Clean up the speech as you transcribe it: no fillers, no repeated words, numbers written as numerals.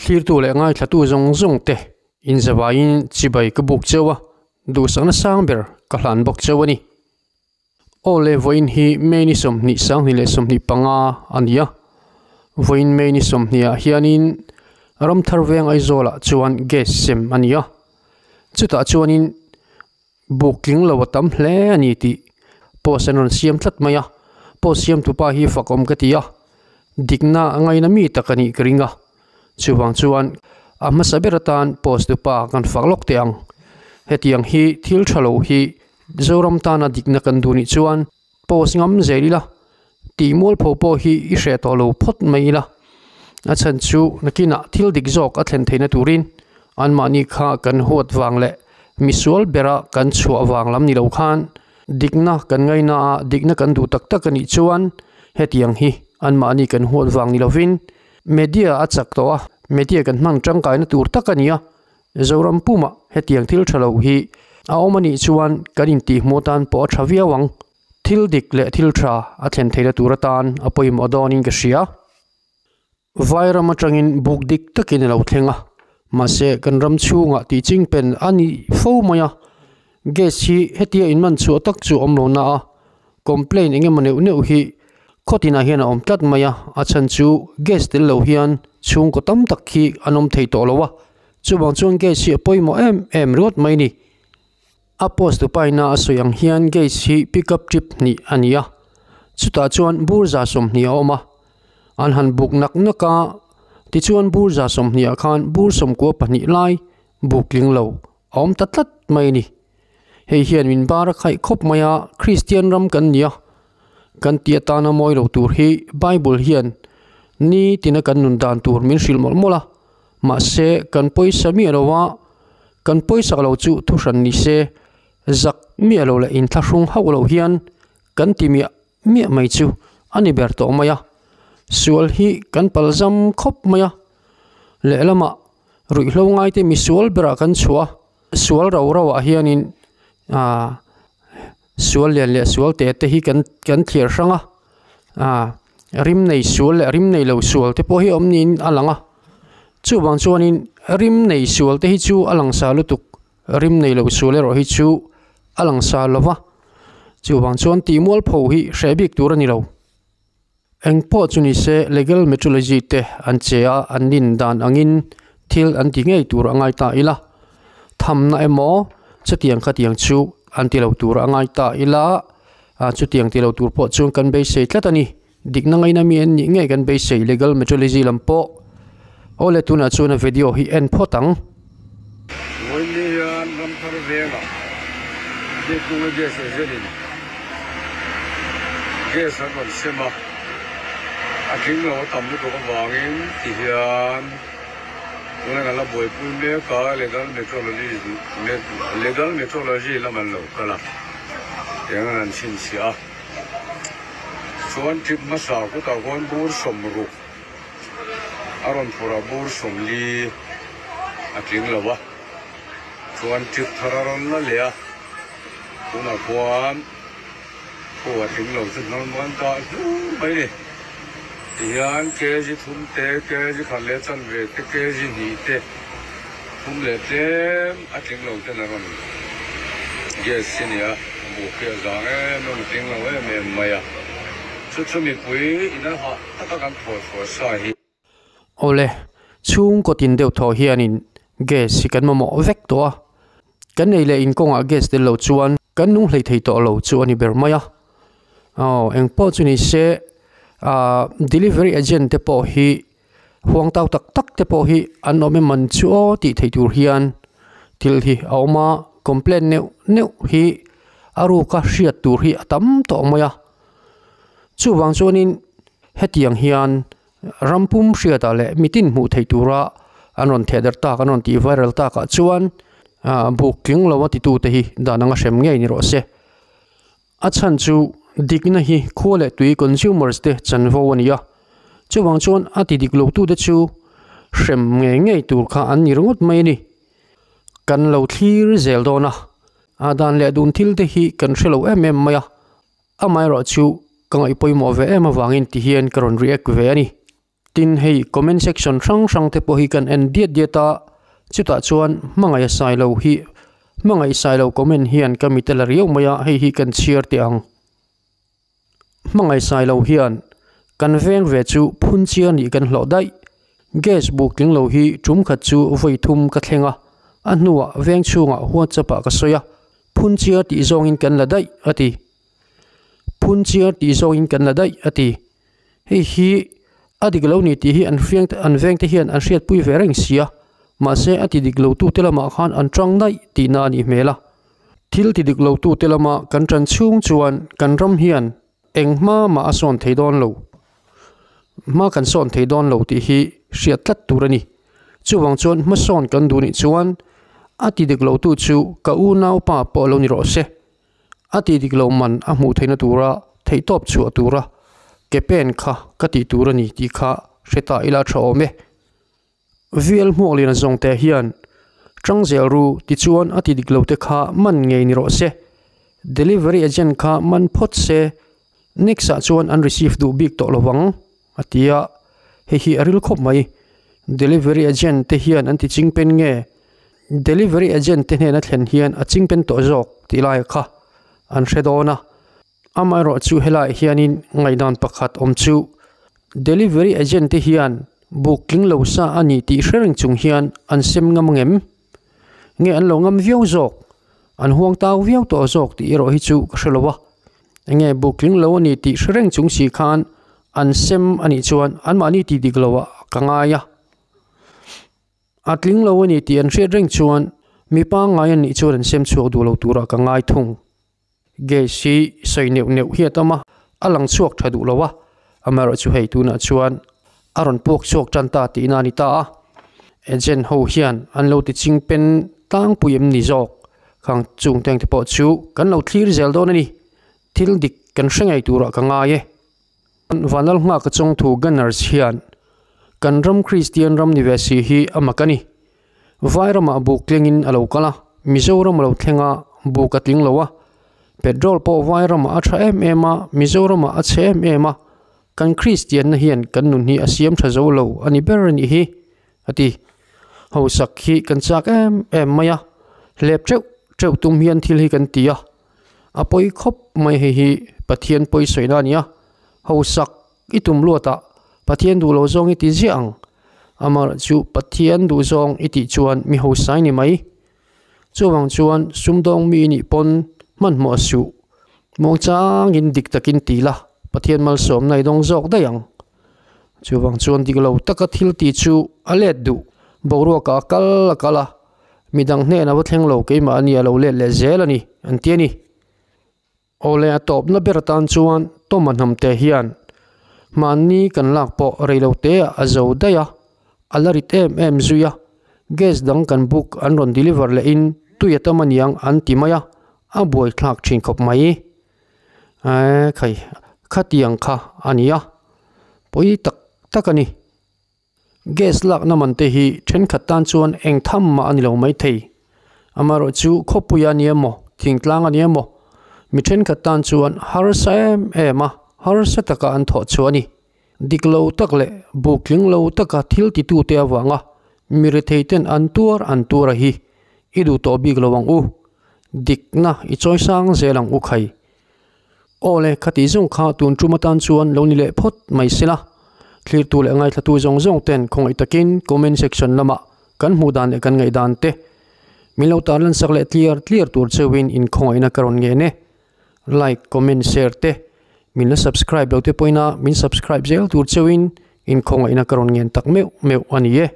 Thlirtu leh ngaithlatu zawng zawng te inzavaiin chibai ka buk cheu a, duhsakna sang ber ka hlan bawk cheu a ni. Aw le, vawiin hi May ni 20 2025 a ni a. Vawiin May ni 20 ah hianin Ramthar veng Aizawlah chuan gas sem a ni a. Chutah chuanin Buk tling lo a tam hle a ni tih post an rawn siam tlat mai a, post siamtu pa hi fakawm ka ti a, dikna a ngaina mi tak a nih ka ring a, chuvang chuan a hmasa ber atan post tu pa kan fak lawk teh ang. Hetiang hi thil tha lo hi Zoram tana dikna kan duh nih chuan post ngam zel ila, tih mualpho pawh hi i hreh tawh lo phawt mai ila, a chhan chu nakinah thil dik zawk a thlen theihna turin anmahni kha kan huat vang leh misual bera kan chhuah vang lam ni lo khan dikna kan ngaina a, dikna kan duh tak tak a nih chuan hetiang hi anmahni kan huat vang ni lovin media a chak tawh a, media kan hman tangkaina tur tak a ni a. Zoram pumah hetiang thil tha lo hi a awm a nih chuan kan intihhmuh atan pawh a tha viau ang. Thil dik leh thil tha a thlen theihna tur atan a pawimawh dawnin ka hria. Vairam atangin buk dik takin a lo thleng a, mahse kan ram chhungah tih ching pen a ni fo mai a. Gas hi hetia inman chhuah tak chu a awm lo na a, complaint eng emaw neuh neuh hi khaw tinah hian a awm tlat mai a, a chhan chu gas tel lo hian chhungkaw tam tak hi an awm thei tawh lo a, chuvang chuan gas hi a pawimawh em em ringawt mai a ni. A post tupaina a sawi ang hian gas hi pick up trip hnih a ni a, chutah chuan bur 20 a awm a, an han buk nak nak a, tichuan bur 20 ah khan bur 92 lai buk tling lo a awm ta tlat mai a ni. Hei hian min bar a khaih khawp mai a, Kristian ram kan ni a, kan tih atana mawi lo tur hi Bible hian nitina kan nun dan tur min hrilh mawlh mawlh a, mahse kan pawisa miah lo a, kan pawisak lo chu thuhran ni se, zak miah lo leh inthlahrung hauh lo hian kan ti miah miah mai chu a ni ber tawh mai a, sual hi kan palzam khawp mai a, lehlamah ruihhlo ngaite misual berah kan chhuah a. Sual rau rau ah hianin aaa sual lian leh sual te te hi kan kan thliar hrang a aaa rim nei sual leh rim nei lo sual te pawh hi awm niin a lang a chuvang chuanin rim nei sual te hi chu a lang sa lutuk rim nei lo sual erawh hi chu a lang sa lo va chuvang chuan tih mualpho hi hreh bik tur a ni lo. Eng pawh chu ni se legal metrology te an che a, an nin dan angin thil an ti ngei tur a ngai ta ila. Thamna emaw chutiang khatiang chu an ti lo tur a ngai ta ila, chutiang ti lo tur pawh chuan kan beisei tlat a ni. Dikna ngaina mi an nih ngei kan beisei legal metrology lam pawh. Awle tunah chuan a video hi en phawt ang. Vawiin hian Ramthar vengah Biaknunga gas agent in gas an rawn sem a, a tling lo a tam lutuk avangin ti hian tuna kan la buaipui mek a, legal metrology legal metrology lam an lo kal a, tiang an han chhinchhiah a, chuan trip hmasa kutah khuan bur 60. A rawn phur a bur 40 a tling lo a, chuan trip thar a rawn la leh a, tunah khuan khu a tling lo chu hnawm kan dah hlur mai ni. Tihian kg thum te, kg khat leh chanve te, kg hnih te, thum leh tlem a tling lo ten a rawn gas hi nia, buk hi a zang em em a tling lo em em mai a, chu chu mipui in a hah. Awle, chhungkaw tin deuh thaw hianin gas hi kan mamawh vek tawh a, kan ei leh inkawngah gas tel lo chuan kan nung hlei thei tawh lo chu a ni ber mai a. Aw, eng pawh chu ni se, ah delivery agent te pawh hi huang tau tak tak te pawh hi an awm em an chu aw tih theih tur hian thil hi a awm a, complaint neuh neuh hi a ruka hriat tur hi a tam tawh mai a. Chuvang chuanin hetiang hian ram pum hriatah leh mitin hmuh theih tura an rawn theh darh tak, an rawn tih viral takah chuan buk tling lo a titute hi dan anga hrem ngei ni rawh se. A chhan chu dikna hi khua leh tui consumers te chanvo a ni a, chuvang chuan a ti dik lotute chu hrem ngei ngei tur kha an ni ringawt mai a ni. Kan lo thlir zel dawn a, a dan leh dun thil te hi kan hre lo em em mai a. Amaherawhchu ka ngaih pawimawh ve em avangin ti hian ka rawn react ve a ni. Tin, hei comment section hrang hrang te pawh hi kan en diat diat a, chutah chuan hmangaih sailo hi hmangaih sailo comment hian ka mit a la riau mai a, hei hi kan chhiar teh ang. Hmangaih sailo hian kan veng ve chu phun chiar nih kan hlawh daih. Gas buk tling lo hi tum khat chu vawi thum ka thleng a, a hnuah veng chhungah WhatsApp ah ka sawi a, phun chiar tih zawngin kan la daih a ti. Phun chiar tih zawngin kan la daih a ti. Hei hi a dik lo ni tih hi an hriang an veng te hian an hriatpui ve reng si a, mahse a ti dik lo tute lamah khan an tang daih tihna a nih hmel a. Thil ti dik lo tute lama kan tan chhung chuan kan ram hian eng hma mah a sawn thei dawn lo. Hma kan sawn thei dawn lo tih hi hriat tlat tur a ni. Chuvang chuan hmasawn kan duh nih chuan a ti dik lo tu chu ka unaupa pawh lo ni rawh se. A ti dik lo man a hmuh theihna tura theihtawp chhuah tura ke pen kha ka tih tur a ni tih kha hre ta ila tha awm e. Vial hmuaklian zawngte hian Tangzel ru tichuan a ti dik lo te kha man ngei ni rawh se. Delivery agent kha man phawt se, next ah chuan an receive duh bik tawh lo vang a ti a, hei hi a ril khawp mai. Delivery agent te hian an ti chingpen nge? Delivery agent te hnena thlen hian a chingpen tawh zawk tih lai kha an hre dawn a. Amaherawh chu helaiah hianin ngaihdan pakhat awm chu delivery agent te hian buk tling lo sa a ni tih hre reng chung hian an sem ngam ang em? Nge an lo ngam viau zawk? An huang tau viau tawh zawk tih erawh hi chu ka hre lo a. Enge buk tling lo a ni tih hre reng chung si khan an sem a nih chuan anmahni tih dik loah ka ngai a. A tling lo a ni tih an hriat reng chuan mi pangngai an nih chuan an sem chhuak duh lo turah ka ngai thung. Gas hi sawi neuh neuh hi a tam a, a lang chhuak tha duh lo a, amaherawh chu hei tunah chuan a rawn puak chhuak tan ta tihna a ni ta a, agent ho hian an lo ti ching pen tlangpui em ni zawk khang chung teng te pawh chu kan lo thlir zel dawn a ni, thil dik kan hre ngei turah ka ngai e. Vanlal nghak a chawng thu Gunners hian kan ram Kristian ram ni ve si hi a mak a ni. Vai ramah buk tlengin a lo kal a, Mizoram a lo thleng a, buk a tling lo a. Petrol pawh vai ramah a tha em em a, Mizoramah a chhe em em a. Kan Kristianna hian kan nun hi a siam tha zo lo a ni ber a nih hi, a ti. Hausak hi kan chak em em mai a, hlep teuh teuh tum hian thil hi kan ti a. A pawi khawp mai hei hi Pathian pawi sawina a ni a, hausak I tum luatah Pathian duh lo zawng i ti ziah ang. Amah chu Pathian duh zawng i tih chuan mi hosai ni mai. Chuvang chuan sumdawng mi nih pawn hmanhmawh a suh. Muangchangin dik takin ti la, Pathian malsawmna i dawng zawk daih ang. Chuvang chuan dik lo taka thil ti chu a let duh. Boruakah a kal a kal a, midang hnenah va thleng lo keimah a nia lo let leh zel a ni, an ti a ni. Awle a tawpna ber atan chuan Tawma hnamte hian hmanni kan lak pawh reilote ah a zo daih a, a la rit em em zui a, gas dang kan book an rawn deliver leh in tui a tam aniang an ti mai a, a buaithlak thin khawp mai. Eee khai khatiang kha a ni a, pawi tak tak a ni. Gas lakna man te hi thenkhat tan chuan eng tham mah a ni lo mai thei. Amaherawh chu khawpui a ni emaw, thingtlang a ni emaw, mi thenkhat tan chuan harsa em em a, harsa taka an thawh chhuah a ni. Dik lo tak leh buk tling lo taka thil titute avanga mi rethei ten an tuar an tuar a hi i duh tawh bik lo ang u. Dikna i chawi sang zel ang u khai. Aw le, khati zawng kha tun tum atan chuan lo ni leh phawt mai se la. Thlirtu leh ngaithlatu zawng zawng ten khawngaih takin comment section lamah kan hmuh dan leh kan ngaih dan te min lo tarlan sak leh tliar tliar tur cheuhin in khawngaihna ka rawn ngen e. Like, comment, share te min la subscribe lo te pawhin a min subscribe zel tur cheuhin in khawngaihna ka rawn ngen tak meuh meuh a ni e.